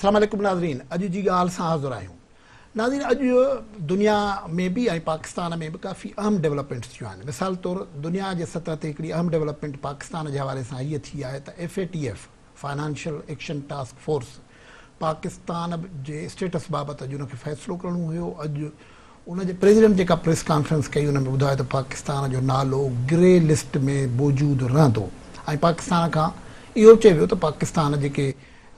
السلام عليڪم ناظرين اڄ جي ڳالهه سان حاضر آهيون ناظرين اڄ دنيا ۾ به ۽ پاڪستان ۾ به ڪافي اهم ڊيولپمينٽس ٿيون آهن مثال طور دنيا جي سطح تي هڪڙي اهم ڊيولپمينٽ پاڪستان جي حوالي سان هيء ٿي آهي ته F A T F financial action task force Pakistan جي اسٽيٽس بابت اڄ ان کي فيصلو ڪرڻو هيو اڄ ان جي پريزيڊنٽ جيڪا پريس ڪانفرنس ڪئي ان ۾ ٻڌايو ته پاڪستان جو نالو گري لسٽ ۾ موجود رهندو ۽ پاڪستان کان اهو چيو ويو ته پاڪستان جيڪي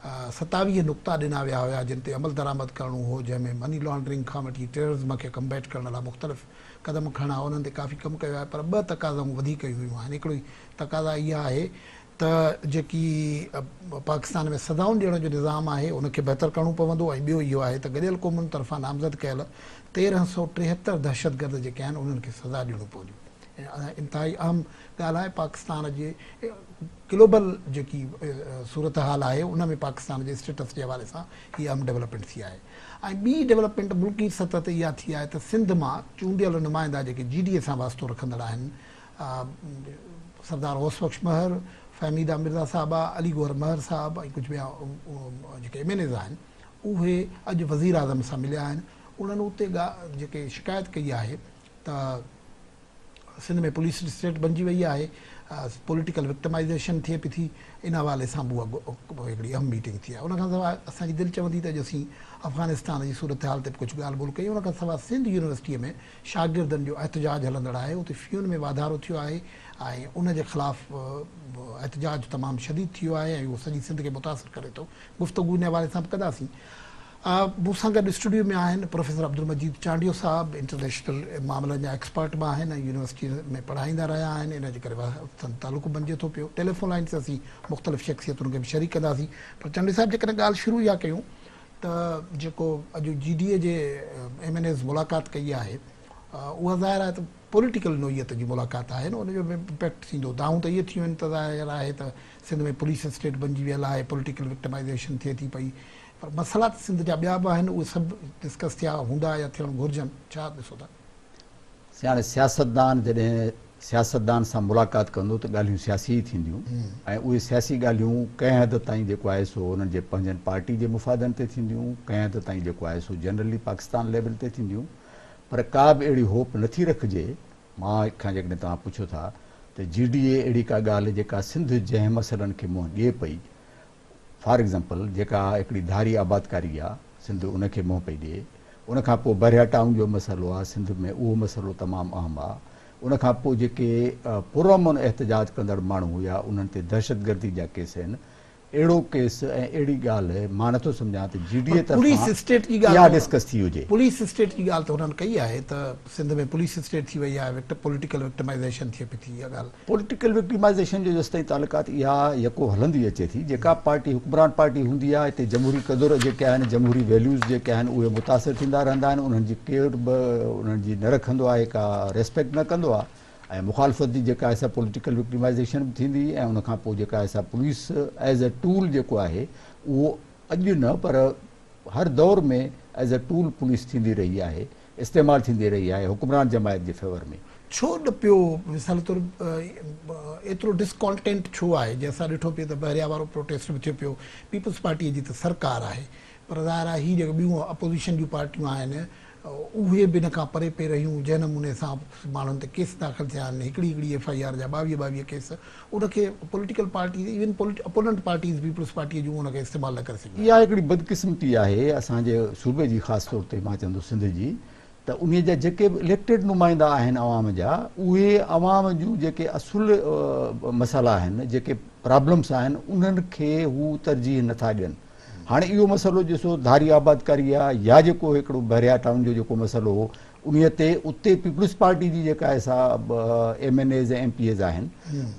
27 نقطا ڏنا ويا هيا جن تي عملدرآمد ڪرڻو هو جنهن ۾ مني لانڊرنگ کان وٺي ٽيررزم کي ڪمبيٽ ڪرڻ لاء مختلف قدم کڻڻا انهن تي ڪافي ڪم ڪيو آهي پر ٻه تقاضائون وڌيڪ هيون آهن هڪڙي تقاضا اها آهي ته جيڪي پاڪستان ۾ سزائن ڏيڻ جو نظام آهي ان کي بهتر ڪرڻو پوندو ۽ ٻيو اهو آهي ته گڏيل قومن طرفان نامزد ڪيل 1373 دهشتگرد جيڪي آهن انهن کي سزا ڏيڻيون پونديون. انتهائي اهم ڳالهه آهي پاڪستان جي گلوبل جيڪي صورتحال آهي ان ۾ پاڪستان جي اسٽيٽس جي حوالي سان هي اهم ڊولپمينٽ ٿي آهي ۽ ٻي ڊولپمينٽ ملڪي سطح تي اها ٿي آهي ته سنڌ مان چونڊيل نمائندا جيڪي جي ڊي اي سان واسطو رکندڙ آهن سردار غوث بخش مهر، فهميده مرزا صاحبه، علي گوهر مهر صاحب ۽ ڪجهه ٻيا جيڪي ايم اين ايز آهن اهي اڄ وزيراعظم سان مليا آهن انهن اتي جيڪي شڪايت ڪئي آهي ته سنڌ ۾ پوليس اسٽيٽ بنجي وئي آهي پوليٽيڪل وڪٽمائيزيشن ٿئي پئي ٿي ان حوالي سان به اها هڪڙي اهم ميٽنگ ٿي آهي ان کان سواء اسان جي دل چوندي ته اڄ اسين افغانستان جي صورتحال تي به ڪجهه ڳالهه ٻولهه ڪيون ان کان سواء سنڌ يونيورسٽيء ۾ شاگردن جو احتجاج هلندڙ آهي اتي فيون ۾ واڌارو ٿيو آهي ۽ ان جي خلاف احتجاج تمام شديد ٿي ويو آهي ۽ اهو سڄي سنڌ کي متاثر ڪري ٿو گفتگو ان حوالي سان به ڪنداسين مون سان گڏ اسٽوڊيو ۾ آهن پروفيسر عبدالمجيد چانڊيو صاحب انٽرنيشنل معاملن جا ايڪسپرٽ به آهن ۽ يونيورسٽي ۾ پڙهائيندا رهيا آهن ان جي ڪري سندن تعلق بنجي ٿو پيو ٽيليفون لائن تي اسين مختلف شخصيتن کي به شريڪ ڪنداسين پر چانڊيو صاحب جيڪڏهن ڳالهه شروع اها ڪيون ته جيڪو اڄ جي ڊي اي جي ايم اين ايز ملاقات ڪئي آهي اها ظاهر آهي ته پوليٽيڪل نوعيت جي ملاقات آهي نه ان جو به امپيڪٽ ٿيندو دانهون ته اهي ٿيون آهن ته ظاهر آهي ته سنڌ ۾ پوليس اسٽيٽ بنجي ويل آهي پوليٽيڪل وڪٽمائيزيشن ٿئي ٿي پئي پر مسئلا ته سنڌ جا ٻيا به آهن اهي سڀ ڊسڪس ٿيا هوندا يا ٿيڻ گهرجن ڇا ڏسو ٿا؟ سياڻي سياستدان جڏهن سياستدان سان ملاقات ڪندو ته ڳالهيون سياسي ئي ٿينديون ۽ اهي سياسي ڳالهيون ڪنهن حد تائين جيڪو آهي سو انهن جي پنهنجن پارٽي جي مفادن تي ٿينديون ڪنهن حد تائين جيڪو آهي سو جنرلي پاڪستان ليول تي ٿينديون پر ڪا به اهڙي هوپ نٿي رکجي مان کان جيڪڏهن توهان پڇو ٿا ته جي ڊي اي اهڙي ڪا ڳالهه جيڪا سنڌ جنهن مسئلن کي منهن ڏئي پئي فار ايگزامپل جيڪا هڪڙي ڌاري آبادڪاري آ سنڌ ان کي منهن پئي ڏئي ان کان پوء بحريا ٽائون جو مسئلو آ سنڌ ۾ اهو مسئلو تمام اهم آ ان کان پوء جيڪي پرامن احتجاج ڪندڙ ماڻهو هيا انهن تي دهشتگردي جا ڪيس آهن اهڙو ڪيس ۽ اهڙي ڳالهه مان نٿو سمجهان ته جي ڊي اي پر پوليس طرفان اسٽيٽ جي اها ڳالهه ته ڊسڪس ٿي هجي. پوليس اسٽيٽ جي ڳالهه ته هنن ڪئي آهي ته سنڌ ۾ پوليس اسٽيٽ ٿي وئي آهي پوليٽيڪل وڪٽمائيزيشن ٿئي پئي ٿي اها ڳالهه. پوليٽيڪل وڪٽيمائيزيشن جو جيستائين تعلق آهي ته اها يڪو هلندي اچي ٿي. جيڪا پارٽي حڪمران پارٽي هوندي آهي اتي جمهوري قدر جيڪي آهن جمهوري ويليوز جيڪي آهن اهي متاثر ٿيندا رهندا آهن انهن جي ڪير به انهن جي نه رکندو آهي ڪا ريسپيڪٽ نه ڪندو آهي ۽ مخالفت جي جيڪا آهي سا پوليٽيڪل وڪٽيمائيزيشن به ٿيندي ۽ ان کان پوء جيڪا آهي سا پوليس ايز اي ٽول جيڪو آهي اهو اڄ نه پر هر دور ۾ ايز اي ٽول پوليس ٿيندي رهي آهي استعمال ٿيندي رهي آهي حڪمران جماعت جي فيور ۾. ڇو نه پيو مثال طور ايترو ڊسڪانٽينٽ ڇو آهي جنهن سان ڏٺو پيو ته بحريا وارو پروٽيسٽ به ٿيو پيو پيپلز پارٽي جي ته سرڪار آهي پر ظاهر آهي هي جيڪي ٻيون اپوزيشن جون پارٽيون آهن اهي به ان کان پري پئي رهيون جنهن نموني سان ماڻهن تي ڪيس داخل ٿيا آهن هڪڙي هڪڙي ايف I R جا ٻاويهه ٻاويهه ڪيس ان کي political parties even opponent parties peoples پارٽيء جون ان کي استعمال نه ڪري سگهيون اها هڪڙي بدقسمتي آهي اسان جي صوبي جي خاص طور تي مان چوندس سنڌ جي ته انهي جا جيڪي به اليڪٽيڊ نمائندا آهن عوام جا اهي عوام جون جيڪي اصل مسئلا آهن جيڪي پرابلمس آهن انهن کي هو ترجيح نٿا ڏين هاڻي اهو مسئلو ڏسو ڌاري آبادڪاري آ يا جيڪو هڪڙو بحريا ٽائون جو جيڪو مسئلو هو انهي تي اتي پيپلز پارٽي جي جيڪا آهي سا M N As ۽ M P As آهن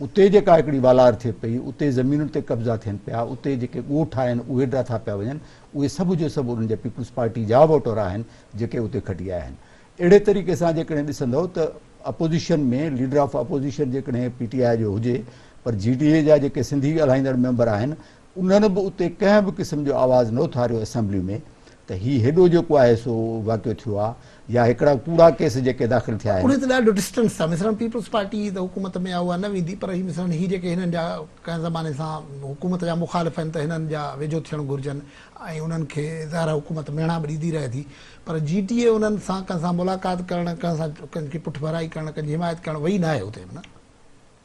اتي جيڪا هڪڙي والار ٿئي پئي اتي زمينن تي قبضا ٿين پيا اتي جيڪي ڳوٺ آهن اهي ڊاٿا پيا وڃن اهي سڀ جو سڀ انهن جا پيپلز پارٽي جا ووٽر آهن جيڪي اتي کٽي آيا آهن اهڙي طريقي سان جيڪڏهن ڏسندؤ ته اپوزيشن ۾ ليڊر آف اپوزيشن جيڪڏهن پي ٽي آء جو هجي پر جي ڊي اي جا جيڪي سنڌي ڳالهائيندڙ ميمبر آهن انهن به اتي ڪنهن به قسم جو آواز نه اٿاريو اسيمبلي ۾ ته هي هيڏو جيڪو آهي سو واقعو ٿيو آهي يا هڪڙا ڪوڙا ڪيس جيڪي داخل ٿيا آهن. انهي تي ڏاڍو ڊسٽنس آهي. مثلاً پيپلز پارٽي ته حڪومت ۾ آهي اها نه ويندي پر هي مثلاً هي جيڪي هنن جا ڪنهن زماني سان حڪومت جا مخالف آهن ته هنن جا ويجهو ٿيڻ گهرجن ۽ انهن کي ظاهر آهي حڪومت مهڻا به ڏيندي رهي ٿي پر جي ڊي اي انهن سان ڪنهن سان ملاقات ڪرڻ ڪنهن سان ڪنهن کي پٺڀرائي ڪرڻ ڪنهن جي حمايت ڪرڻ وئي ناهي اتي به نه.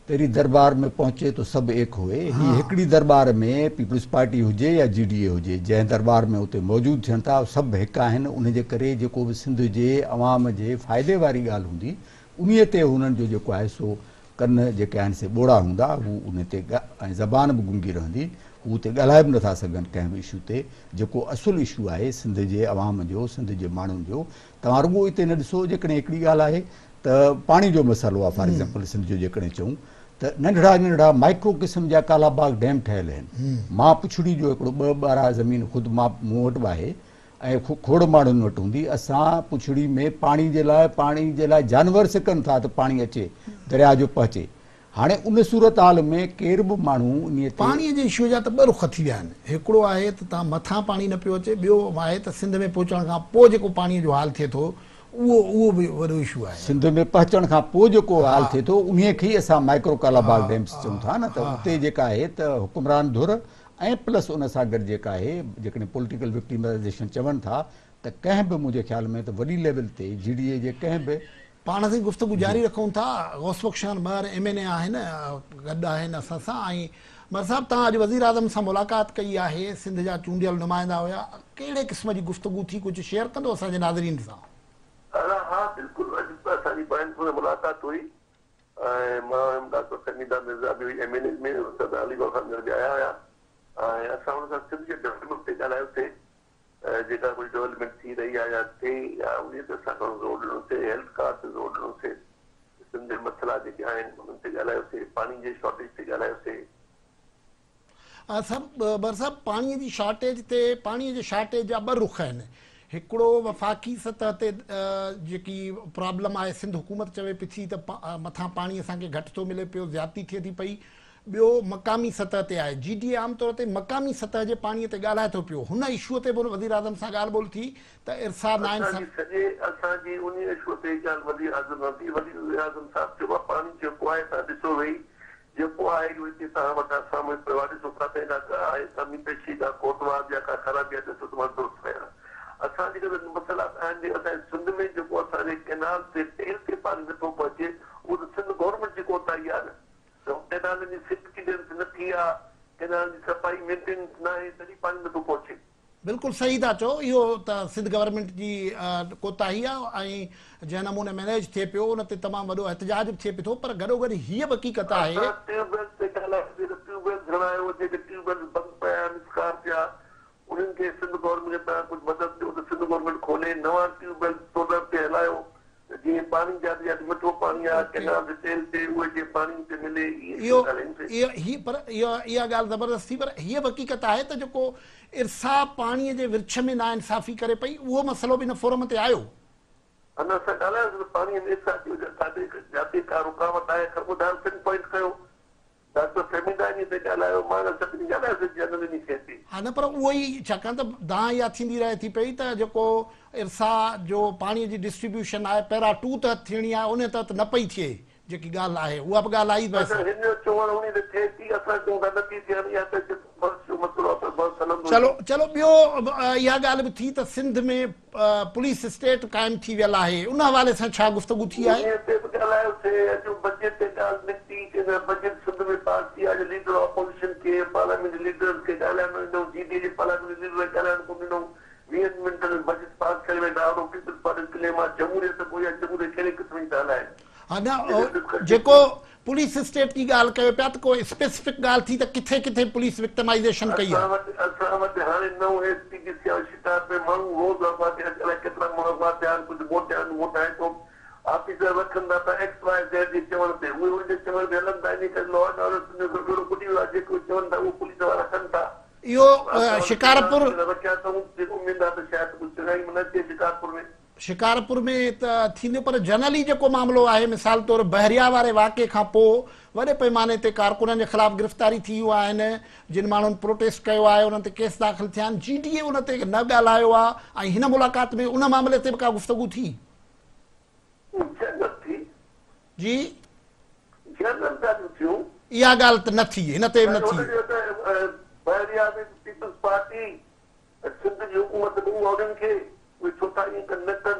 تيري دربار ۾ پهچي تو سڀ ايڪ هوئي، هي هڪڙي درٻار ۾ پيپلز پارٽي هجي يا جي ڊي اي هجي جنهن درٻار ۾ اتي موجود ٿين ٿا سڀ هڪ آهن ان جي ڪري جيڪو به سنڌ جي عوام جي فائدي واري ڳالهه هوندي انهي تي هنن جو جيڪو آهي سو ڪن جيڪي آهن سي ٻوڙا هوندا هو انهي تي ۽ زبان به گونگي رهندي هو اتي ڳالهائي به نٿا سگهن ڪنهن به اشو تي جيڪو اصل اشو آهي سنڌ جي عوام جو سنڌ جي ماڻهن جو توهان رڳو اتي نه ڏسو جيڪڏهن هڪڙي ڳالهه آهي ته پاڻي جو مسئلو آهي فار ايگزامپل سنڌ جو جيڪڏهن چئون ته ننڍڙا ننڍڙا مائڪرو قسم جا ڪالا باغ ڊيم ٺهيل آهن مان پڇڙي جو هڪڙو ٻه ٻارا زمين خود مان مون وٽ به آهي ۽ کوڙ ماڻهن وٽ هوندي اسان پڇڙي ۾ پاڻي جي لاء پاڻي جي لاء جانور سڪن ٿا ته پاڻي اچي درياء جو پهچي هاڻي ان صورتحال ۾ ڪير به ماڻهو انهي تي. پاڻي جي اشو جا ته ٻه رخ ٿي ويا آهن هڪڙو آهي ته تان مٿان پاڻي نه پيو اچي ٻيو آهي ته سنڌ ۾ پهچڻ کان پوء جيڪو پاڻي جو حال ٿئي ٿو اهو اهو به وڏو اشو آهي. سنڌ ۾ پهچڻ کان پوء جيڪو حال ٿئي ٿو انهي کي ئي اسان مائڪرو ڪالا باغ ڊيمس چئون ٿا نه ته اتي جيڪا آهي ته حڪمران ڌر ۽ پلس ان سان گڏ جيڪا آهي جيڪڏهن پوليٽيڪل وڪٽيمائيزيشن چون ٿا ته ڪنهن به منهنجي خيال ۾ ته وڏي ليول تي جي ڊي اي جي ڪنهن به پاڻ سين گفتگو جاري رکون ٿا. Ghaus Bakhsh Khan Mahar M N A آهن گڏ آهن اسان سان ۽ مهر صاحب توهان اڄ وزيراعظم سان ملاقات ڪئي آهي سنڌ جا چونڊيل نمائندا هيا ڪهڙي قسم جي گفتگو ٿي ڪجهه شيئر ڪندو اسان جي ناظرين سان. ادا ها بلڪل اڄ اسان جي ٻه سان ملاقات هئي ۽ مان هيم ڊاڪٽر فهميده مرزا به هئي ايم اين ايز ۾ سردار علي گوهر خان به آيا هيا ۽ اسان هن سان سنڌ جي ڊولپمينٽ تي ڳالهايوسي جيڪا ڪجهه ڊولپمينٽ ٿي رهي آهي يا ٿي يا انهي تي اسان گهڻو زور ڏنوسي هيلٿ ڪارڊ تي زور ڏنوسي سنڌ جا مسئلا جيڪي آهن انهن تي ڳالهايوسي پاڻي جي شارٽيج تي ڳالهايوسي. صاحب مهر صاحب پاڻي جي شارٽيج تي پاڻي جي شارٽيج جا ٻه رخ آهن هڪڙو وفاقي سطح تي جيڪي پرابلم آهي سنڌ حڪومت چوي پئي ٿي ته مٿان پاڻي اسان کي گهٽ ٿو ملي پيو زيادتي ٿئي ٿي پئي ٻيو مقامي سطح تي آهي جي ڊي اي عام طور تي مقامي سطح جي پاڻي تي ڳالهائي ٿو پيو هن اشو تي به وزيراعظم سان ڳالهه ٻولهه ٿي ته ارسا نائن اسان جي سڄي اسان جي انهي اشو تي ڳالهه وزيراعظم سان ٿي وزيراعظم صاحب چيو آهي پاڻي جيڪو آهي توهان ڏسو ويهي جيڪو آهي اهو هتي توهان وٽ آهي سامهون پيو آهي ڏسو ڪاٿي ڪا آهي ڪمي پيشي ڪا کوٽ واڌ يا ڪا خرابي آهي ڏسو ته مان درست ڪيان اسان جي جيڪي مسئلا آهن جيڪي اسان جي سنڌ ۾ جيڪو اسان جي ڪئنال تي ٽيل تي پاڻي نٿو پهچي اهو ته سنڌ گورنمينٽ جي ڪوتاهي آهي نه ته ڪئنالن جي سلٽ ڪليئرنس نه ٿي آ، ڪئنالن جي صفائي مينٽيننس ناهي تڏهن پاڻي نٿو پهچي. بلڪل صحيح ٿا چئو اهو ته سنڌ گورنمينٽ جي ڪوتاهي آ ۽ جنهن نموني مينيج ٿئي پيو ان تي تمام وڏو احتجاج به ٿئي پيو ٿو پر گڏوگڏ هيء به حقيقت آهي. اسان ٽيوب ويلز تي ڳالهايوسين ته ٽيوب ويلز هڻايو جيڪي ٽيوب ويلز بند پيا آهن اسڪار پيا انهن کي سنڌ گورنمينٽ کي توهان ڪجهه مدد ڏيو ته سنڌ گورنمينٽ کولي نوان ٽيوب ويلز سولر تي هلايو ته جيئن پاڻي جاتي جاتي مٺو پاڻي آ ڪئنال تي ٽيل تي اهي جيئن پاڻي اتي ملي اهي اهو اهو هي پر اها اها ڳالهه زبردست ٿي پر هيء به حقيقت آهي ته جيڪو ارسا پاڻي جي ورڇ ۾ ناانصافي ڪري پئي اهو مسئلو به هن فورم تي آيو. هن اسان ڳالهايوسين ته پاڻي ۾ ارسا جي جاتي جاتي ڪا رڪاوٽ آهي خير ٻڌايو پن پوائنٽ ڪيو ڊاڪٽر فهميده انهي تي ڳالهايو، مان نه سڀني ڳالهايو سي جنرل انهي شيء تي. ها نه پر اهو ئي ڇاڪاڻ ته دانهن اها ٿيندي رهي ٿي پئي ته جيڪو ارسا جو پاڻي جي ڊسٽريبيوشن آهي پيرا ٽو تحت ٿيڻي آهي انهي تحت نه پئي ٿئي جيڪي ڳالهه آهي اها به ڳالهه آئي بحث. اگر هن جو چوڻ انهي تي ٿئي ٿي اسان چئون ٿا نه ٿي ٿئي هاڻي اها ته بحث جو مسئلو آهي پر بحث هلندو چلو چلو ٻيو اها ڳالهه به ٿي ته سنڌ ۾ پوليس اسٽيٽ قائم ٿي ويل آهي ان حوالي سان ڇا گفتگو ٿي آهي؟ انهيء تي به ڳالهايو سي، اڄ بجيٽ تي ڳالهه نڪتي ڪي نه بجيٽ سنڌ ۾ پاس ٿي آهي جو ليڊر اپوزيشن کي پارليامينٽ جي ليڊرز کي ڳالهائڻ نه ڏنو، جي ڊي اي جي پارليامينٽ ليڊر کي ڳالهائڻ ڪونه ڏنو، ويهن منٽن ۾ بجيٽ پاس ڪري ويٺا آرو پيپلز پارٽي جو ڪليم آهي جمهوريت پوء اها جمهوريت ڪهڙي قسم جي ٿا هلائين؟ ها نه جيڪو پوليس اسٽيٽ جي ڳالهه ڪيو پيا ته ڪو اسپيسفڪ ڳالهه ٿي ته ڪٿي ڪٿي پوليس وڪٽمائيزيشن ڪئي آهي. اسان وٽ اسان وٽ هاڻي نئون ايس پي ڊي سي آيو شڪارپور ۾ ماڻهو روز اغوا ٿيا الائي ڪيترا ماڻهو اغوا ٿيا آهن ڪجهه موٽيا آهن موٽائي ٿو آفيسر رکن ٿا ته ايڪس واء زيڊ جي چوڻ تي اهي انهن جي چوڻ تي هلن ٿا انهي ڪري لا اينڊ آرڊر سنڌ جو ٻيڙو ٻڏي ويو آهي جيڪي اهي چون ٿا اهو پوليس وارا ڪن ٿا اهو شڪارپور رکيا اٿئون جيڪو اميد آهي ته شايد ڪجهه چڱائي نه اچي شڪارپور ۾. شڪارپور ۾ ته ٿيندو پر جنرلي جيڪو معاملو آهي مثال طور بحريا واري واقعي کان پوء وڏي پئماني تي ڪارڪنن جي خلاف گرفتاري ٿي ويون آهن جن ماڻهن پروٽيسٽ ڪيو آهي انهن تي ڪيس داخل ٿيا آهن جي ڊي اي ان تي نه ڳالهايو آهي ۽ هن ملاقات ۾ ان معاملي تي به ڪا گفتگو ٿي؟ جنرل ٿي. جي. جنرل ڳالهيون ٿيون. اها ڳالهه ته نه ٿي هن تي به نه ٿي. هن چيو ته بحريا ۾ پيپلز پارٽي ۽ سنڌ جي حڪومت ڏنو آهي انهن کي اهي ڇو ٿا ائين ڪن نه ڪن.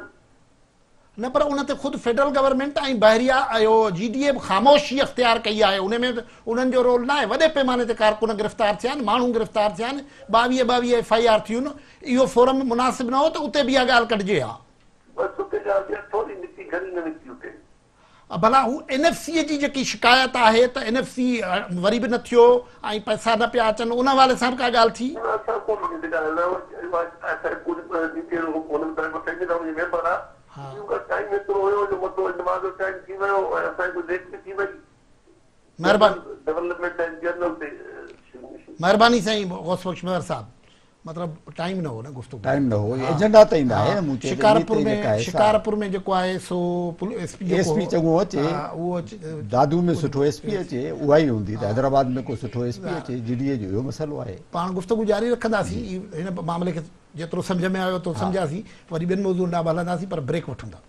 نه پر ان تي خود فيڊرل گورنمينٽ ۽ بحريا اهو جي ڊي اي به خاموشي اختيار ڪئي آهي ان ۾ به انهن جو رول ناهي وڏي پيماني تي ڪارڪن گرفتار ٿيا آهن ماڻهو گرفتار ٿيا آهن ٻاويهه ٻاويهه ايف I R ٿيون اهو فورم مناسب نه هو ته اتي به اها ڳالهه ڪڍجي ها. بس اتي ڳالهه ٿوري نڪتي گهڻي نه نڪتي اتي. ڀلا هو اين ايف سي جي جيڪي شڪايت آهي ته اين ايف سي وري به نه ٿيو ۽ پئسا نه پيا اچن ان حوالي سان به ڪا ڳالهه ٿي؟ نه اسان ڪونه ان تي ڳالهايو اسان ميمبر آ ٽائيم ايترو هيو جو متو نماز جو ٽائيم ٿي ويو ۽ اسان جي ليٽ به ٿي وئي. مهرباني ڊولپمينٽ ۽ جنرل تي مهرباني سائين غوث بخش مهر صاحب مطلب ٽائيم نه هو نه گفتگو ٽائيم نه هو ايجنڊا ته ايندا آهي مون چيو شڪارپور ۾ شڪارپور ۾ جيڪو آهي سو ايس پي ايس پي چڱو اچي اهو دادو ۾ سٺو ايس پي اچي اها ئي هوندي ته حيدرآباد ۾ ڪو سٺو ايس پي اچي جي ڊي اي جو اهو مسئلو آهي. پاڻ گفتگو جاري رکنداسين هن معاملي کي جيترو سمجهه ۾ آيو اوترو سمجهياسين وري ٻين موضوعن ڏانهن به هلنداسين پر بريڪ وٺون ٿا.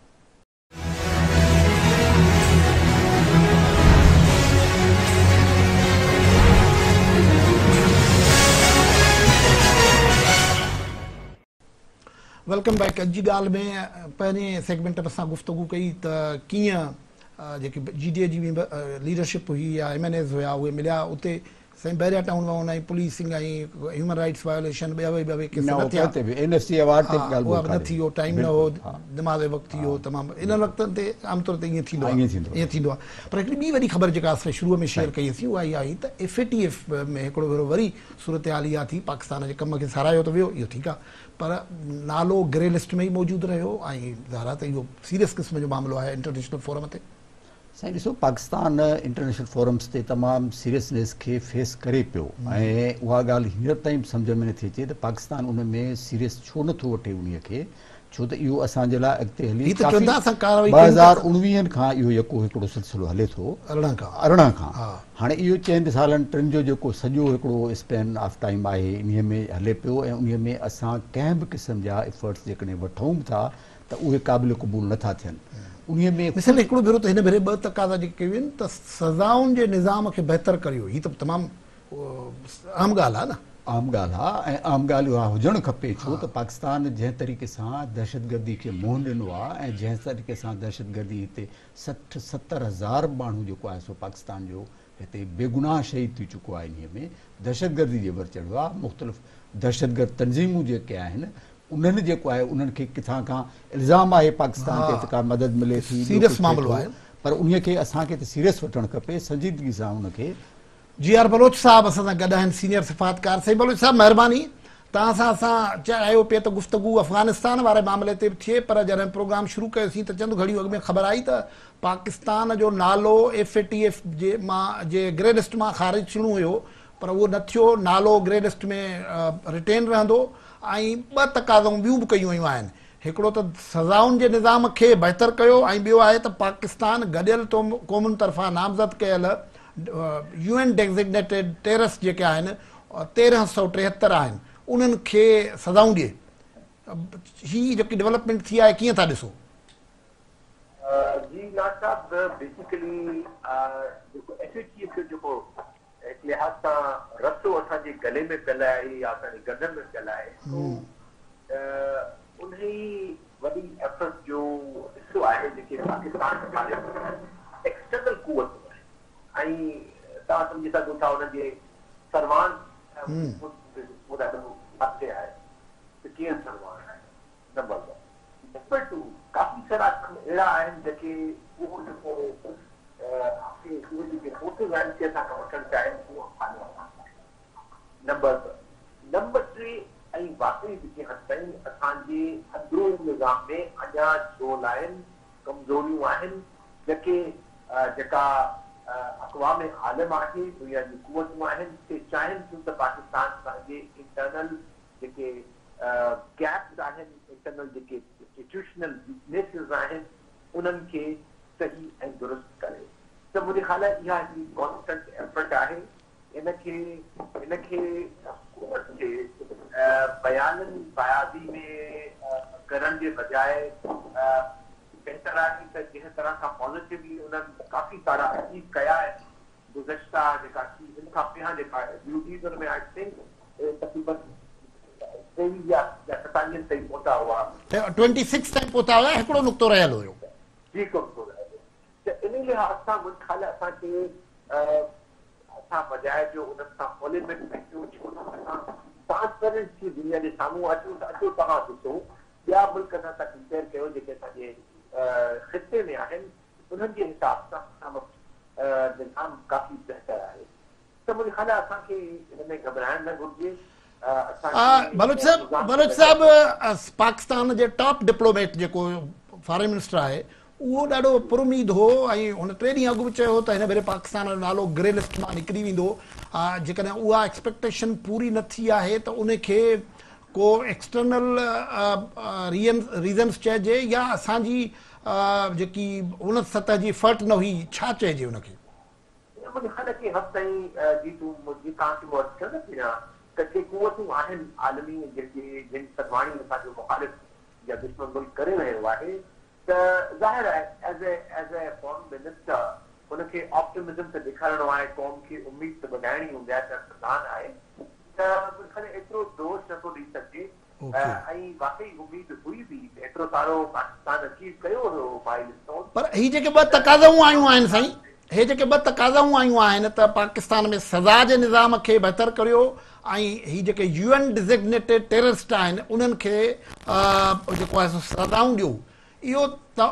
Welcome back اڄ جي ڳالهه ۾ پهرين سيگمينٽ ۾ اسان گفتگو ڪئي ته ڪيئن جيڪي جي ڊي اي جي ليڊرشپ هئي يا ايم اين ايز هيا اهي مليا اتي سائين بحريا ٽائون مان ۽ پوليسنگ ۽ هيومن رائيٽس وايوليشن ٻيا اهي ٻيا ڪيس نه ٿيا اين ايف سي ايوارڊ تي به ڳالهه ٻولهه نه ٿي اهو ٽائيم نه هو نماز جو وقت ٿي ويو تمام انهن وقتن تي عام طور تي ائين ٿيندو آهي ائين ٿيندو آهي پر هڪڙي ٻي وڏي خبر جيڪا اسان شروع ۾ شيئر ڪئي سين اها اها هئي ته ايف اي ٽي ايف ۾ هڪڙو ڀيرو وري صورتحال اها ٿي پاڪستان جي ڪم کي ساراهيو ته ويو اهو ٺيڪ آهي پر نالو گري لسٽ ۾ ئي موجود رهيو ۽ ظاهر آهي ته اهو سيريس قسم جو معاملو آهي انٽرنيشنل فورم تي. سائين ڏسو پاڪستان انٽرنيشنل فورمز تي تمام سيريسنيس کي فيس ڪري پيو ۽ اها ڳالهه هينئر تائين به سمجهه ۾ نٿي اچي ته پاڪستان ان ۾ سيريس ڇو نٿو وٺي انهي کي ڇو ته اهو اسان جي لاء اڳتي هلي ڪافي 2019 کان اهو يڪو هڪڙو سلسلو هلي ٿو 18 کان هاڻي اهو چئن سالن ٽن جو جيڪو سڄو هڪڙو اسپين آف ٽائيم آهي انهي ۾ هلي پيو ۽ انهي ۾ اسان ڪنهن به قسم جا افرٽس جيڪڏهن وٺون به ٿا ته اهي قابل قبول نه ٿا ٿين. انهيء ۾. مثال هڪڙو ڀيرو ته هن ڀيري ٻه تقاضا جيڪي ڪيون ويون ته سزائن جي نظام کي بهتر ڪريو هي ته تمام اهم ڳالهه آهي نه. اهم ڳالهه آهي ۽ اهم ڳالهه اها هجڻ کپي ڇو ته پاڪستان جنهن طريقي سان دهشتگردي کي منهن ڏنو آهي ۽ جنهن طريقي سان دهشتگردي هتي 60 70 هزار ماڻهو جيڪو آهي سو پاڪستان جو هتي بيگناهه شهيد ٿي چڪو آهي انهيء ۾ دهشتگردي جي ور چڙهيو آهي مختلف دهشتگرد تنظيمون جيڪي آهن انهن جيڪو آهي انهن کي ڪٿان کان الزام آهي پاڪستان تي ته ڪا مدد ملي ٿي ٻيو سيريس ڪجهه ٿئي معاملو ٿو آهي. پر انهي کي اسان کي ته سيريس وٺڻ کپي سنجيدگي سان ان کي. جي آر بلوچ صاحب اسان سان گڏ آهن سينيئر سفارتڪار سائين بلوچ صاحب مهرباني توهان سان اسان چاهيو پئي ته گفتگو افغانستان واري معاملي تي به ٿئي پر جڏهن پروگرام شروع ڪيوسين ته چند گهڙيون اڳ ۾ خبر آئي ته پاڪستان جو نالو ايف اي ٽي ايف جي مان جي گري لسٽ مان خارج ٿيڻو هيو پر اهو نه ٿيو نالو گري لسٽ ۾ رٽين رهندو ۽ ٻه تقاضائون ٻيون به ڪيون ويون آهن، هڪڙو ته سزائن جي نظام کي بهتر ڪيو ۽ ٻيو آهي ته پاڪستان گڏيل قومن طرفان نامزد ڪيل يو اين ڊيزگنيٽيڊ ٽيررسٽ جيڪي آهن 1373 آهن انهن کي سزائون ڏئي. هي جيڪي ڊولپمينٽ ٿي آهي ڪيئن ٿا ڏسو؟ جي ناز صاحب بيسيڪلي جيڪو ايف اي ٽي ايف جو جيڪو هڪ لحاظ سان رسو اسان جي گلي ۾ پيل آهي يا اسان جي گردن ۾ پيل آهي سو انهي وڏي ايفرٽ جو حصو آهي جيڪي پاڪستان مخالف ايڪسٽرنل قوتون آهن ۽ توهان سمجهي سگهو ٿا انهن جي سرواڻ اهو ڏاڍو واضح آهي ته ڪير سرواڻ آهي نمبر ون. نمبر ٽو ڪافي سارا ڪم اهڙا آهن جيڪي اهو جيڪو اهي جيڪي فورسز آهن سي اسان کان وٺڻ چاهين اهو افغانستان آهي نمبر ٻه. نمبر ٽي ۽ واقعي به ڪنهن حد تائين اسان جي اندروني نظام ۾ اڃا جهول آهن ڪمزوريون آهن جيڪي جيڪا اقوام عالم آهي دنيا جون قوتون آهن سي چاهين ٿيون ته پاڪستان پنهنجي انٽرنل جيڪي گيپس آهن انٽرنل جيڪي انسٽيٽيوشنل ويڪنيسز آهن انهن کي صحيح ۽ درست ڪري ته منهنجي خيال آهي اها هڪڙي ڪانسٽنٽ ايفرٽ آهي ان کي ان کي حڪومت کي بيانن بازي ۾ ڪرڻ جي بجاء بهتر آهي ته جنهن طرح سان پازيٽولي انهن ڪافي سارا اچيو ڪيا آهن گذشته جيڪا ٿي ان کان پهريان جيڪا ڊيوٽيز ان ۾ I think تقريبن 23 يا 27 تائين پهتا هئا. 26 تائين پهتا هيا هڪڙو نقطو رهيل هيو. جي هڪ نقطو رهيل هيو ته انهي لحاظ سان منهنجي خيال اسان کي اسان بجاء جو انهن سان پوليمڪ ۾ اچون ڇو نه اسان ٽرانسپيرنٽ ٿي دنيا جي سامهون اچون ته اچو توهان ڏسو ٻيا ملڪ اسان سان ڪمپيئر ڪيو جيڪي اسان جي خطي ۾ آهن انهن جي حساب سان اسان وٽ نظام ڪافي بهتر آهي ته منهنجي خيال آهي اسان کي ان ۾ گهٻرائڻ نه گهرجي اسان کي بلوچ صاحب بلوچ صاحب پاڪستان جي ٽاپ ڊپلوميٽ جيڪو فارين منسٽر آهي اهو ڏاڍو پر اميد هو ۽ هن ٽي ڏينهن اڳ به چيو هو ته هن ڀيري پاڪستان جو نالو گري لسٽ مان نڪري ويندو. جيڪڏهن اها ايڪسپيڪٽيشن پوري نه ٿي آهي ته ان کي ڪو ايڪسٽرنل ريزنس چئجي يا اسان جي جيڪي ان سطح جي ايفرٽ نه هئي، ڇا چئجي ان کي؟ نه منهنجي خيال ڪنهن حد تائين جي تون جي توهان کي مون عرض ڪيو نه پهريان ته ڪي قوتون آهن عالمي جيڪي جن سرواڻي اسان جو مخالف يا دشمن ملڪ ڪري رهيو آهي ته ظاهر آهي as a as a foreign minister هن کي آپٽمزم ته ڏيکارڻو آهي قوم کي اميد ته ٻڌائڻي هوندي آهي سياستدان آهي ته مون خيال ايترو دوش نه ٿو ڏئي سگهجي ۽ واقعي اميد هئي به ته ايترو سارو پاڪستان اچيو ڪيو هيو مائل اسٽون. پر هي جيڪي ٻه تقاضائون آيون آهن سائين هي جيڪي ٻه تقاضائون آيون آهن ته پاڪستان ۾ سزا جي نظام کي بهتر ڪريو ۽ هي جيڪي يو اين ڊيزگنيٽيڊ ٽيررسٽ آهن انهن کي جيڪو آهي سو سزائون ڏيو اهو ته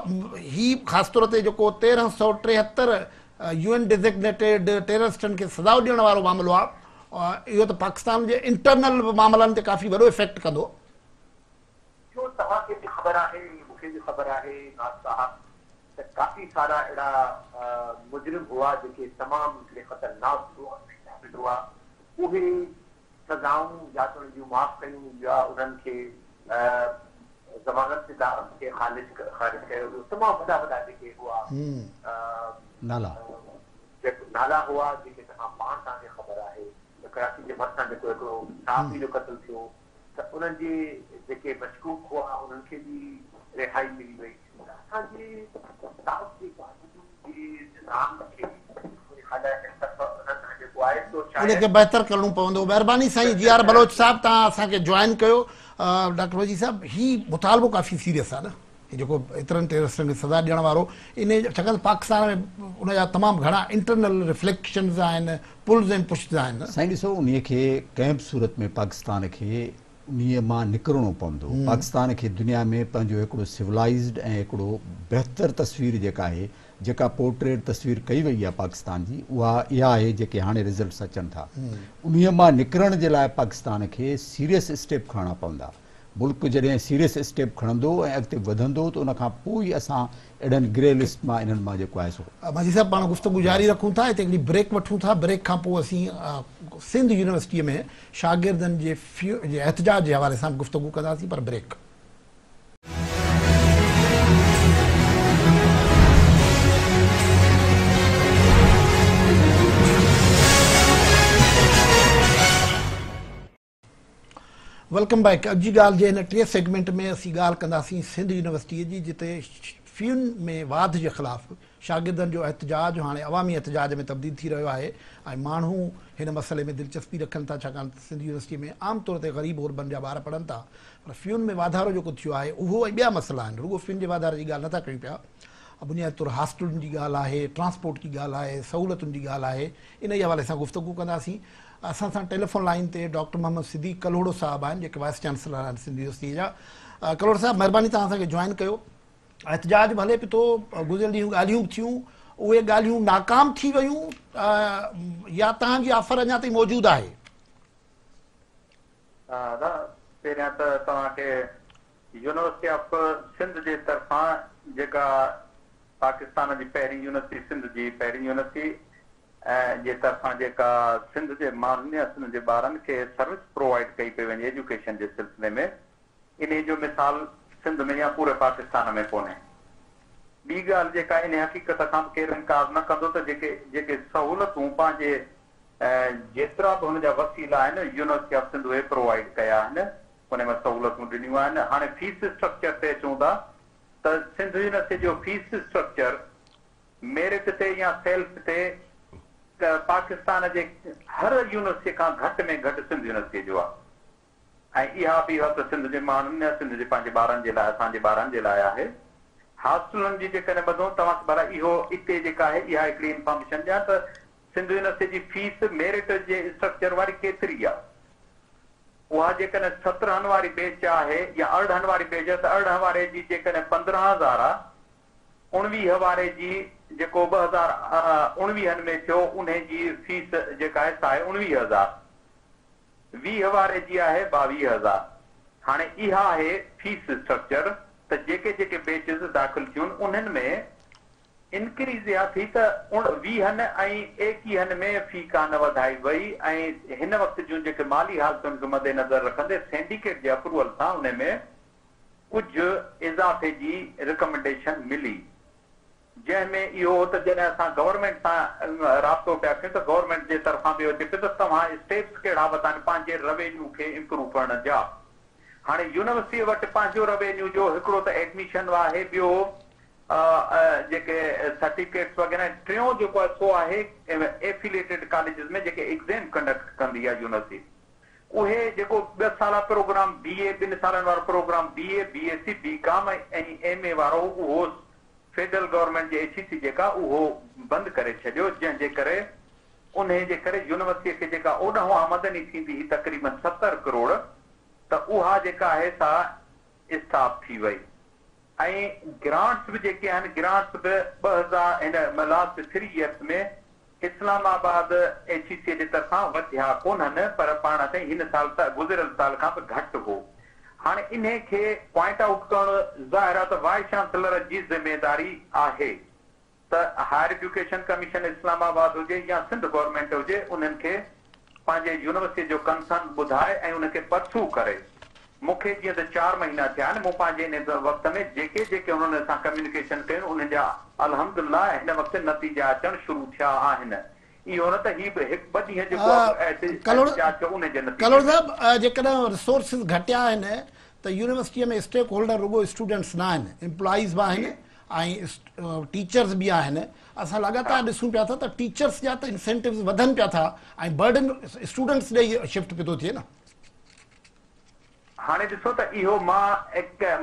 هي خاص طور تي جيڪو 1373 يو اين ڊيزگنيٽيڊ ٽيررسٽن کي سزا ڏيڻ وارو معاملو آهي اهو ته پاڪستان جي انٽرنل معاملن تي ڪافي وڏو افيڪٽ ڪندو. اهو توهان کي به خبر آهي مون کي به خبر آهي ناز صاحب ته ڪافي سارا اهڙا مجرم هئا جيڪي تمام هڪڙي خطرناڪ گروهن ۾ شامل هئا اهي سزائون يا ته انهن جون معاف ڪيون يا انهن کي ضمانت تي کي خارج خارج ڪيو ويو تمام وڏا وڏا جيڪي هئا نالا جيڪي نالا هئا جيڪي توهان پاڻ توهان کي خبر آهي ته ڪراچي جي ڀرسان جيڪو هڪڙو صحافي جو قتل ٿيو ته انهن جي جيڪي مشڪوڪ هئا انهن کي به رهائي ملي وئي ته اسان جي انصاف جي قانون جي نظام کي منهنجي خيال آهي هن طرف انهن جيڪو آهي سو ان کي شايد بهتر ڪرڻو پوندو. مهرباني سائين جي بهتر آر ڪرڻ بلوچ صاحب توهان اسان کي جوائن ڪيو. ڊاڪٽر وزير صاحب هي مطالبو ڪافي سيريس آهي نه هي جيڪو ايترن ٽيررسٽن کي سزا ڏيڻ وارو ان ڇاڪاڻ ته پاڪستان ۾ ان جا تمام گهڻا انٽرنل رفليڪشنز آهن پلز ۽ پشز آهن نه. سائين ڏسو انهي کي ڪنهن به صورت ۾ پاڪستان کي انهي مان نڪرڻو پوندو. پاڪستان کي دنيا ۾ پنهنجو هڪڙو سولائيزڊ ۽ هڪڙو بهتر تصوير جيڪا آهي، جيڪا پورٽريٽ تصوير ڪئي وئي آهي پاڪستان جي اها اها آهي جيڪي هاڻي رزلٽس اچن ٿا. انهي مان نڪرڻ جي لاء پاڪستان کي سيريس اسٽيپ کڻڻا پوندا. ملڪ جڏهن سيريس اسٽيپ کڻندو ۽ اڳتي وڌندو ته ان کان پوء ئي اسان اهڙن گري لسٽ مان انهن مان جيڪو آهي سو. ماجد صاحب پاڻ گفتگو جاري رکون ٿا هتي هڪڙي بريڪ وٺون ٿا بريڪ کان پوء اسين سنڌ يونيورسٽي ۾ شاگردن جي جي احتجاج جي حوالي سان به گفتگو ڪنداسين پر بريڪ. Welcome back اڄ جي ڳالهه جي هن ٽئين سيگمينٽ ۾ اسين ڳالهه ڪنداسين سنڌ يونيورسٽيء جي جتي فين ۾ واڌ جي خلاف شاگردن جو احتجاج هاڻي عوامي احتجاج ۾ تبديل ٿي رهيو آهي ۽ ماڻهو هن مسئلي ۾ دلچسپي رکن ٿا ڇاڪاڻ ته سنڌ يونيورسٽيء ۾ عام طور تي غريب غربن جا ٻار پڙهن ٿا پر فين ۾ واڌارو جيڪو ٿيو آهي اهو ۽ ٻيا مسئلا آهن رڳو فين جي واڌاري جي ڳالهه نٿا ڪيون پيا بنيادي طور هاسٽلن جي ڳالهه آهي ٽرانسپورٽ جي ڳالهه آهي سهولتن جي ڳالهه آهي انهيء حوالي سان گفتگو ڪنداسين. اسان سان ٽيليفون لائين تي ڊاڪٽر محمد صديق ڪلهوڙو صاحب آهن جيڪي وائيس چانسلر آهن سنڌ يونيورسٽيء جا. ڪلهوڙو صاحب مهرباني توهان اسان کي جوائن ڪيو. احتجاج به هلي پيو ٿو، گذريل ڏينهن ڳالهيون به ٿيون، اهي ڳالهيون ناڪام ٿي ويون يا توهان جي آفر اڃا تائين موجود آهي؟ دادا پهريان ته توهان کي يونيورسٽي آف سنڌ جي طرفان جيڪا پاڪستان جي پهرين يونيورسٽي سنڌ جي پهرين يونيورسٽي جي طرفان جيڪا سنڌ جي ماڻهن يا سنڌ جي ٻارن کي سروس پرووائيڊ ڪئي پئي وڃي ايجوڪيشن جي سلسلي ۾ انهي جو مثال سنڌ ۾ يا پوري پاڪستان ۾ ڪونهي. ٻي ڳالهه جيڪا انهي حقيقت کان به ڪير انڪار نه ڪندو ته جيڪي جيڪي سهولتون پنهنجي جيترا به هن جا وسيلا آهن يونيورسٽي آف سنڌ اهي پرووائيڊ ڪيا آهن انهي ۾ سهولتون ڏنيون آهن. هاڻي فيس اسٽرڪچر تي اچون ٿا ته سنڌ يونيورسٽي جو فيس اسٽرڪچر ميرٽ تي يا سيلف تي پاڪستان جي هر يونيورسٽي کان گهٽ ۾ گهٽ سنڌ يونيورسٽي جو آهي ۽ اها به اها ته سنڌ جي ماڻهن يا سنڌ جي پنهنجي ٻارن جي لاء اسان جي ٻارن جي لاء آهي. هاسٽلن جي جيڪڏهن ٻڌون توهان کي ڀلا اهو اتي جيڪا آهي اها هڪڙي انفارميشن ڏيان ته سنڌ يونيورسٽي جي فيس ميرٽ جي اسٽرڪچر واري ڪيتري آهي؟ اها جيڪڏهن 17 واري بيچ آهي يا 18 واري بيچ آهي ته 18 واري جي جيڪڏهن 15,000 آهي، 19 واري جي جيڪو 2019 ۾ ٿيو انهي جي فيس جيڪا آهي سا آهي 19,000، 20 واري جي آهي 22,000. هاڻي اها آهي فيس اسٽرڪچر ته جيڪي جيڪي بيچز داخل ٿيون انهن ۾ انڪريز اها ٿي ته ويهن ۽ ايڪيهن ۾ في ڪانه وڌائي وئي ۽ هن وقت جون جيڪي مالي حالتن کي مدنظر رکندي سينڊيڪيٽ جي اپروول سان انهي ۾ ڪجهه اضافي جي رڪمنڊيشن ملي جنهن ۾ اهو هو ته جڏهن اسان گورنمينٽ سان رابطو پيا ڪيون ته گورنمينٽ جي طرفان به اهو اچي پيو ته توهان اسٽيپس ڪهڙا ورتا آهن پنهنجي روينيو کي امپروو ڪرڻ جا هاڻي يونيورسٽيء وٽ پنهنجو روينيو جو هڪڙو ته ايڊميشن آهي ٻيو جيڪي سرٽيفڪيٽس وغيره ۽ ٽيون جيڪو آهي سو آهي ايفيليٽيڊ ڪاليجز ۾ جيڪي ايگزيم ڪنڊڪٽ ڪندي آهي يونيورسٽي اهي جيڪو 2 سالا پروگرام بي اي ٻن سالن وارو programme B A, B S C, B com ۽ M A وارو اهو فيڊرل گورنمينٽ جي ايڇ اي سي جيڪا اهو بند ڪري ڇڏيو جنهن جي ڪري انهي جي ڪري يونيورسٽي کي جيڪا اوڏانهون آمدني ٿيندي هئي تقريبن 70 ڪروڙ ته اها جيڪا آهي سا اسٽاپ ٿي وئي. ۽ گرانٽس به جيڪي آهن گرانٽس به 2000 هن last three years ۾ Islamabad H E C جي طرفان وڌيا ڪونهن پر پاڻ سائين هن سال ته گذريل سال کان به گهٽ هو هاڻي انهي کي پوائنٽ آئوٽ ڪرڻ ظاهر آهي ته وائيس چانسلر جي ذميداري آهي ته higher education commission Islamabad هجي يا سنڌ گورنمينٽ هجي انهن کي پنهنجي يونيورسٽي جو ڪنسرن ٻڌائي ۽ ان کي پرسو ڪري. مون کي جيئن ته چار مهينا ٿيا آهن مون پنهنجي انهي وقت ۾ جيڪي جيڪي انهن سان ڪميونيڪيشن ڪيون انهن جا الحمدلله هن وقت نتيجا اچڻ شروع ٿيا آهن. اهو نه ته هي به هڪ ٻه ڏينهن جيڪو احتجاج ٿيو انهي جي نتيجي ڪلهوڙو ۾. صاحب جيڪڏهن ريسورسز گهٽيا آهن ته يونيورسٽيء ۾ اسٽيڪ هولڊر رڳو اسٽوڊنٽس نه آهن امپلائيز به آهن ۽ ٽيچرز به آهن اسان لڳاتار ڏسون پيا ٿا ته ٽيچرز جا ته انسينٽوز وڌن پيا ٿا ۽ برڊن اسٽوڊنٽس ڏي شفٽ پيو ٿو ٿئي نه. هاڻي ڏسو ته اهو مان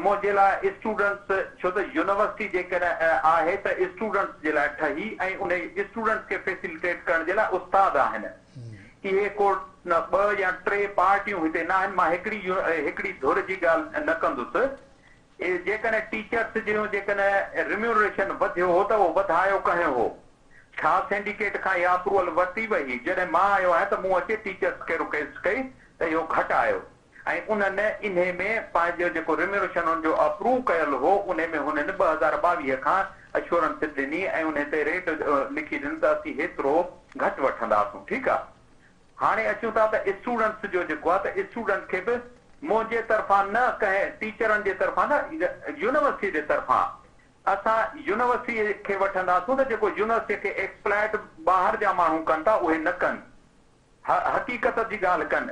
منهنجي لاء اسٽوڊنٽس ڇو ته يونيورسٽي جيڪڏهن آهي ته اسٽوڊنٽس جي لاء ٺهي ۽ انهي اسٽوڊنٽس کي فيسليٽيٽ ڪرڻ جي لاء استاد آهن اهي ڪو ٻه يا ٽي پارٽيون هتي نه آهن مان هڪڙي هڪڙي ڌر جي ڳالهه نه ڪندس جيڪڏهن ٽيچرس جون جيڪڏهن ريميونريشن وڌيو هو ته اهو وڌايو ڪنهن هو؟ ڇا سينڊيڪيٽ کان اها اپروول ورتي وئي هئي؟ جڏهن مان آيو آهيان ته مون اچي ٽيچرس کي رڪويسٽ ڪئي ته اهو گهٽايو ۽ انهن انهي ۾ پنهنجو جيڪو ريميونريشن انهن جو اپروو ڪيل هو انهي ۾ هنن 2022 کان اشورنس ڏني ۽ انهي تي ريٽ لکي ڏنو ته اسين هيترو گهٽ وٺنداسون ٺيڪ آهي. هاڻي اچون ٿا ته اسٽوڊنٽس جو جيڪو آهي ته اسٽوڊنٽ کي به منهنجي طرفان نه ڪنهن ٽيچرن جي طرفان نه يونيورسٽي جي طرفان اسان يونيورسٽي کي وٺنداسون ته جيڪو يونيورسٽي کي ايڪسپلائٽ ٻاهر جا ماڻهو ڪن ٿا اهي نه ڪن حقيقت جي ڳالهه ڪن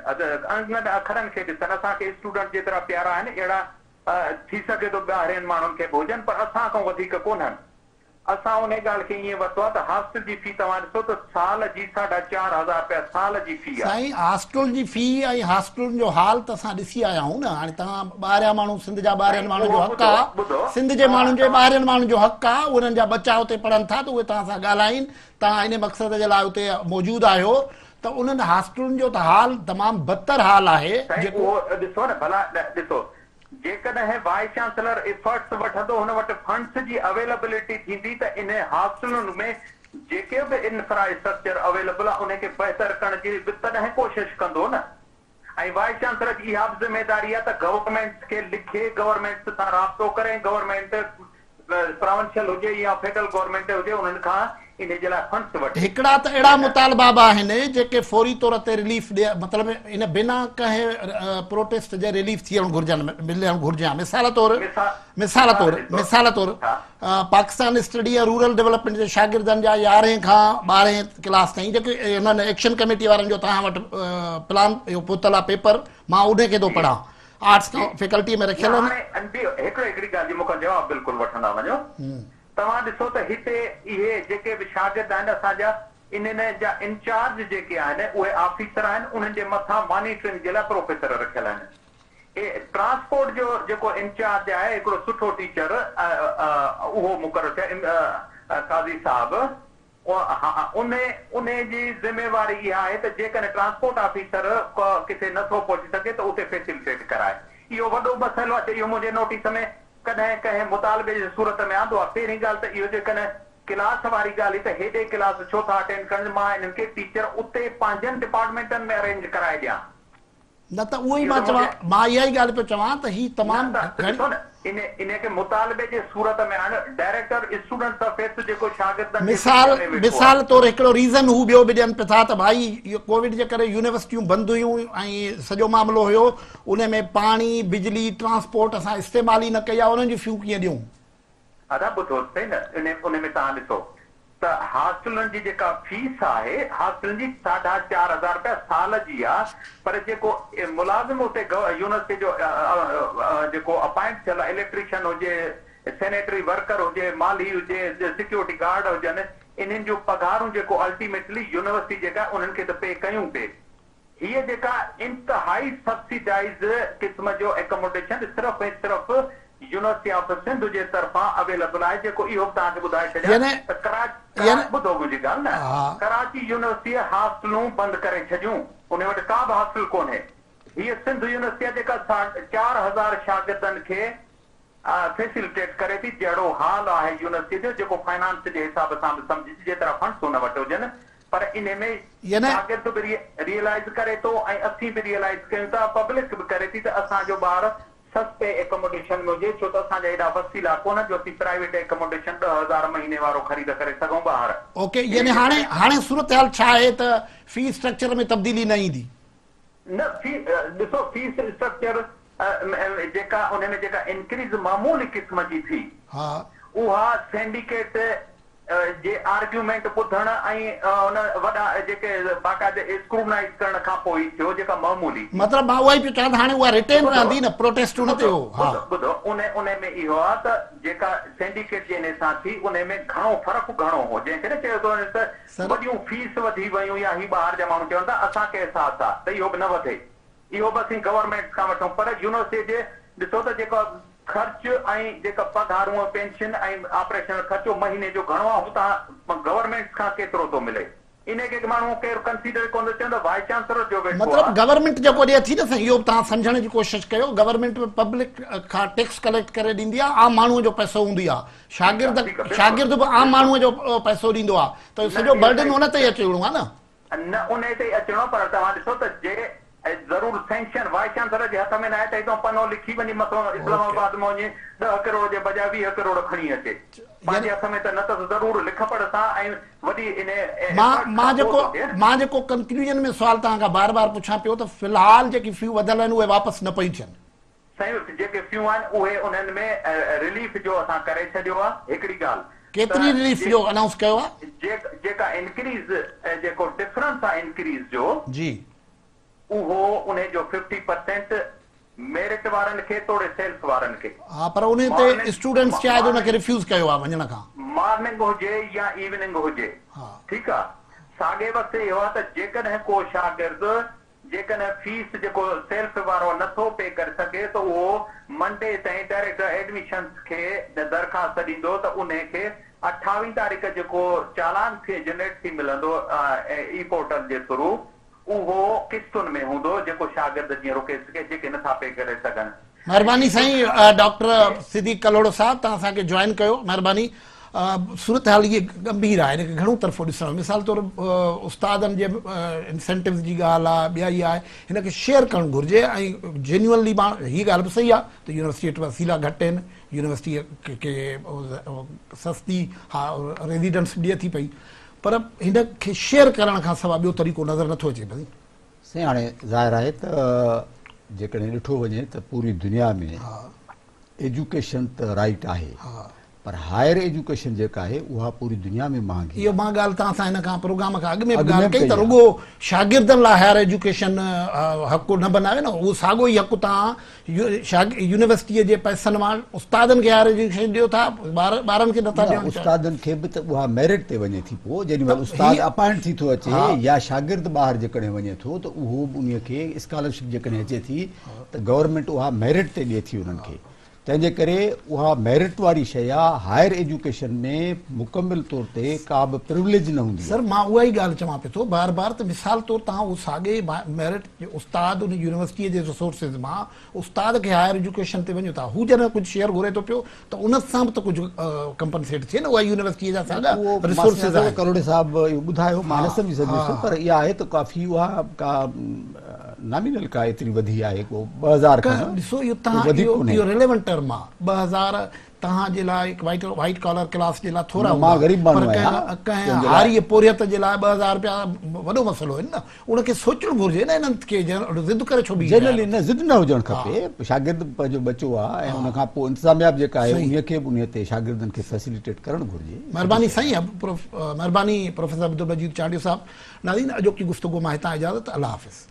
انگن اکرن کي ڏسن اسان کي اسٽوڊنٽ جيترا پيارا آهن اهڙا ٿي سگهي ٿو ٻاهرين ماڻهن کي به هجن پر اسان کان وڌيڪ ڪونهن. اسان انهي ڳالهه کي ائين ورتو آهي ته هاسٽل جي في توهان ڏسو ته سال جي ساڍا چار هزار رپيا سال جي في آهي. سائين هاسٽل جي في ۽ هاسٽلن جو حال ته اسان ڏسي آيا آهيون نه هاڻي توهان ٻاهريان ماڻهو سنڌ جا ٻاهرين سائين ماڻهن جو اهو حق ٻڌو آ ٻڌو سنڌ جي توهان ماڻهن جي توهان ٻاهرين ماڻهن جو حق آ انهن جا ٻچا اتي پڙهن ٿا ته اهي توهان سان ڳالهائين توهان انهي مقصد جي لاء اتي موجود آهيو ته انهن هاسٽلن جو ته حال تمام بدتر حال آهي سائين جيڪو اهو ڏسو نه ڀلا ڏسو جيڪڏهن وائيس چانسلر ايفرٽس وٺندو هن وٽ فنڊس جي اويلبلٽي ٿيندي ته انهي هاسٽلن ۾ جيڪي به انفرا اسٽرڪچر اويلبل آهي انهي کي بهتر ڪرڻ جي به تڏهن ڪوشش ڪندو نه ۽ وائيس چانسلر جي اها به ذميداري آهي ته گورنمينٽس کي لکي گورنمينٽس سان رابطو ڪري ۽ گورنمينٽ پراونشل هجي يا فيڊرل گورنمينٽ هجي انهن کان انهي جي لاء فنڊس وٺي. هڪڙا ته اهڙا مطالبا به آهن جيڪي فوري طور تي رليف ڏي مطلب ان بنا ڪنهن پروٽيسٽ جي رليف ٿيڻ گهرجن ملڻ گهرجن مثال طور مثال طور مثال طور پاڪستان اسٽڊي ۽ رورل ڊولپمينٽ جي شاگردن جا يارهين کان ٻارهين ڪلاس تائين جيڪي انهن ايڪشن ڪميٽي وارن جو توهان وٽ پلان اهو پهتل آهي پيپر مان انهي کي ٿو پڙهان آرٽس فيڪلٽي ۾ رکيل آهن. هاڻي هڪڙي هڪڙي ڳالهه جي مون کان جواب بلڪل وٺندا وڃو. توهان ڏسو ته هتي اهي جيڪي به شاگرد آهن اسان جا انهن جا انچارج جيڪي آهن اهي آفيسر آهن انهن جي مٿان مانيٽرنگ جي لاء پروفيسر رکيل آهن. ٽرانسپورٽ جو جيڪو انچارج آهي هڪڙو سٺو ٽيچر اهو مقرر ٿيل قاضي صاحب انهي جي ذميواري اها آهي ته جيڪڏهن ٽرانسپورٽ آفيسر ڪٿي نه ٿو پهچي سگهي ته اتي فيسلٽيٽ ڪرائي. اهو وڏو مسئلو آهي اهو منهنجي نوٽيس ۾ ڪڏهن ڪنهن مطالبي جي صورت ۾ آندو آهي. پهرين ڳالهه ته اهو جيڪڏهن ڪلاس واري ڳالهه هئي ته هيڏي ڪلاس ڇو ٿا اٽينڊ ڪرن مان انهن کي ٽيچر اتي پنهنجن ڊپارٽمينٽن ۾ ارينج ڪرائي ڏيان. نه ته اهو ئي مان چوان مان اها ئي ڳالهه پيو چوان ته هي تمام نه ته ڏسو نه انهي کي مطالبي جي صورت ۾ آڻ ڊائريڪٽر اسٽوڊنٽس افيئرس جيڪو شاگردن جي مثال وچ ۾ ويٺو مثال آهي. طور هڪڙو ريزن هو ٻيو به ڏين پيا ٿا ته ڀائي اهو ڪووڊ جي ڪري يونيورسٽيون بند هيون ۽ سڄو معاملو هيو ان ۾ پاڻي بجلي ٽرانسپورٽ اسان استعمال ئي نه ڪئي آهي انهن جون فيون ڪيئن ڏيون. ادا ٻڌو سهي نه ان ان ۾ توهان ڏسو ته هاسٽلن جي جيڪا فيس آهي هاسٽلن جي ساڍا 4000 رپيا سال جي آ پر جيڪو ملازم اتي يونيورسٽي جو جيڪو اپائنٽ ٿيل آ اليڪٽريشن هجي سينيٽري ورڪر هجي مالهي هجي سيڪيورٽي گارڊ هجن انهن جون پگهارون جيڪو الٽيميٽلي يونيورسٽي جيڪا انهن کي ته پي ڪيون پي هيء جيڪا انتهائي سبسڊائيز قسم جو ايڪاموڊيشن صرف ۽ صرف يونيورسٽي آف سنڌ جي طرفان اويليبل آهي جيڪو اهو به توهان کي ٻڌائي ڇڏيان ته ڪراچي ٻڌو منهنجي ڳالهه نه ڪراچي يونيورسٽيء هاسٽلون بند ڪري ڇڏيون انهي وٽ ڪا به هاسٽل ڪونهي هيء سنڌ يونيورسٽي آهي جيڪا 4000 شاگردن کي فيسلٽيٽ ڪري ٿي جهڙو حال آهي يونيورسٽيء جو جيڪو فنانس جي حساب سان به سمجهجي جيترا فنڊس ان وٽ هجن پر انهي ۾ شاگرد به ريئلائيز ڪري ٿو ۽ اسين به ريئلائيز ڪيون ٿا پبلڪ به ڪري ٿي ته اسان جو ٻار سستي ايڪاموڊيشن ۾ هجي ڇو ته اسان جا ايڏا وسيلا ڪونهن جو اسين پرائيويٽ ايڪاموڊيشن 10,000 مهيني وارو خريد ڪري سگهون ٻاهر. اوڪي يعني هاڻي هاڻي صورتحال ڇا آهي ته في اسٽرڪچر ۾ تبديلي نه ايندي؟ نه في ڏسو فيس اسٽرڪچر جيڪا انهي ۾ جيڪا انڪريز معمولي قسم جي ٿي اها سينڊيڪيٽ جي آرگيومينٽ ٻڌڻ ۽ ان وڏا جيڪي باقاعده اسڪروٽنائيز ڪرڻ کان پوء ئي ٿيو جيڪا معمولي ٿي. مطلب مان اها ئي پيو چوان ته هاڻي اها ريٽين رهندي نه پروٽيسٽ ان تي هو ها. ٻڌو انهي انهي ۾ اهو آ ته جيڪا سينڊيڪيٽ جي انهي سان ٿي انهي ۾ گهڻو فرق گهڻو هو جنهن کي نه چيو ٿو وڃي ته وڏيون فيس وڌي ويون يا هي ٻاهر جا ماڻهو چون ٿا اسان کي احساس آ ته اهو به نه وڌي اهو به اسين گورنمينٽس کان وٺون پر يونيورسٽي جي ڏسو ته جيڪو خرچ ۽ جيڪا پگهارون ۽ پينشن ۽ آپريشنل خرچو مهيني جو گهڻو آ هتان گورنمينٽس کان ڪيترو ٿو ملي انهي کي ماڻهو ڪير ڪنسيڊر ڪونه ٿو چون ته وائيس چانسلر جو ويٺو مطلب آ. گورنمينٽ جيڪو ڏئي ٿي نه سائين اهو به توهان سمجهڻ جي ڪوشش ڪيو گورنمينٽ به پبلڪ کان ٽيڪس ڪليڪٽ ڪري ڏيندي آ عام ماڻهو جو پئسو هوندي آ شاگرد شاگرد به عام ماڻهو جو پئسو ڏيندو آ ته سڄو برڊن ان تي ئي اچڻو آ نه. نه انهي تي ئي اچڻو پر توهان ڏسو ته جي ضرور سينڪشن وائيس چانسلر جي هٿ ۾ ناهي ته هتان پنو لکي وڃي مٿو اسلام آباد ۾ وڃي 10 ڪروڙ جي بجاء 20 ڪروڙ کڻي اچي پنهنجي هٿ ۾ ته نه اٿس ضرور لک پڙهه سان ۽ وڏي انهي مان مان جيڪو مان جيڪو ڪنڪلوزن ۾ سوال توهان کان بار بار پڇان پيو ته في الحال جيڪي فيون وڌل آهن اهي واپس نه پيون ٿين. سائين جيڪي فيون آهن اهي انهن ۾ رليف جو اسان ڪري ڇڏيو آهي هڪڙي ڳالهه ڪيتري رليف جو انائونس ڪيو آهي؟ جيڪا انڪريز جيڪو ڊفرنس آهي انڪريز جو جي. اهو انهي جو ففٽي پرسينٽ ميرٽ وارن کي توڙي سيلف وارن کي. ها پر انهي تي اسٽوڊنٽس شايد ان کي ريفيوز ڪيو آهي وڃڻ کان. مارننگ هجي يا ايوننگ هجي ٺيڪ آهي ساڳي وقت اهو آهي ته جيڪڏهن ڪو شاگرد جيڪڏهن فيس جيڪو سيلف وارو نه ٿو پي ڪري سگهي ته اهو منڊي تائين ڊائريڪٽر ايڊميشنس کي درخواست ڏيندو ته انهي کي اٺاويهين تاريخ جيڪو چالان ٿي جنريٽ ٿي ملندو اي پورٽل جي ٿرو اهو قسطن ۾ هوندو جيڪو شاگرد جيئن روڪي سگهي جيڪي نه ٿا پي ڪري سگهن. مهرباني سائين ڊاڪٽر صديق ڪلهوڙو صاحب توهان اسان کي جوائن ڪيو مهرباني صورتحال هيء ڳنڀير آهي هن کي گهڻو طرفو ڏسڻو مثال طور استادن جي انسينٽوز جي ڳالهه آهي ٻيا ئي آهي هن کي شيئر ڪرڻ گهرجي ۽ جينيونلي مان هي ڳالهه به صحيح آهي ته يونيورسٽي وٽ وسيلا گهٽ آهن يونيورسٽيء کي سستي ها ريزيڊنس به ڏئي ٿي پئي پر هن کي شيئر ڪرڻ کان سواء ٻيو طريقو نظر نٿو اچي پئي. سائين هاڻي ظاهر آهي ته جيڪڏهن ڏٺو وڃي ته پوري دنيا ۾ ايجوڪيشن ته رائيٽ آهي پر هائر ايجوڪيشن جيڪا آهي اها پوري دنيا ۾ مهانگي اهو آهي. مان ڳالهه توهان سان هن کان پروگرام کان اڳ ۾ به اڳ ۾ ڳالهه به ڪئي ڪئي ته آهي. رڳو شاگردن لاء هائر ايجوڪيشن حق نه بنايو نه اهو ساڳو ئي حق توهان يونيورسٽيء جي پئسن مان استادن کي هائر ايجوڪيشن ڏيو ٿا ٻارن کي نٿا نه ڏيڻ چاهيو. استادن کي به ته اها ميرٽ تي وڃي ٿي پوء جيڏي ته مهل استاد هي اپائنٽ ٿي ٿو اچي ها يا شاگرد ٻاهر جيڪڏهن وڃي ٿو ته اهو به انهي کي اسڪالرشپ جيڪڏهن اچي ٿي ته گورنمينٽ اها ميرٽ تي ڏئي ٿي انهن کي تنهن جي ڪري اها ميرٽ واري شيء آ، هائر ايجوڪيشن ۾ مڪمل طور تي ڪا به پروليج نه هوندي سر آ. مان اها ئي ڳالهه چوان پيو ٿو بار بار ته مثال طور توهان اهو ساڳئي ميرٽ استاد ان يونيورسٽيء جي رسورسز مان استاد کي هائر ايجوڪيشن تي وڃو ٿا هو جڏهن ڪجهه شيئر گهري ٿو پيو ته ان سان به ته ڪجهه ڪمپنسيٽ ٿئي نه اها يونيورسٽيء جا ساڳا اهو مان رسورسز سمجهان ٿو آهن. ڪلهوڙي صاحب اهو ٻڌايو مان نه سمجهي سگهيس پر اها آهي ته ڪافي اها ڪا نامينل ڪا ايتري وڌي آهي ڪو 2000 کن ڏسو اهو ڪو تهان وڌيڪ اهو ڪونهي. اهو ريليونٽ ٽرم آ 2000 تهان جي لاء هڪ وائيٽ وائيٽ ڪالر ڪلاس جي لاء ٿورا نه مان هوندا غريب پر ماڻهو ڪنهن آهيان ڪنهن تنهن جي لاء هاريء پورهيت جي لاء 2000 رپيا وڏو مسئلو آهن نه ان کي سوچڻ گهرجي نه انهن کي ضد ڪري ڇو بيهي رهيا جنرلي آهن نه ضد نه هجڻ ها کپي شاگرد به پنهنجو ٻچو آ ۽ ان کان پوء انتظاميا به جيڪا آهي صحيح انهي کي به انهي تي شاگردن کي فيسليٽيٽ ڪرڻ گهرجي سٺي مهرباني شيء آهي. سائين مهرباني پروفيسر عبدالمجيد چانڊيو صاحب ناظرين اڄوڪي گفتگو مان هتان اجازت الله حافظ.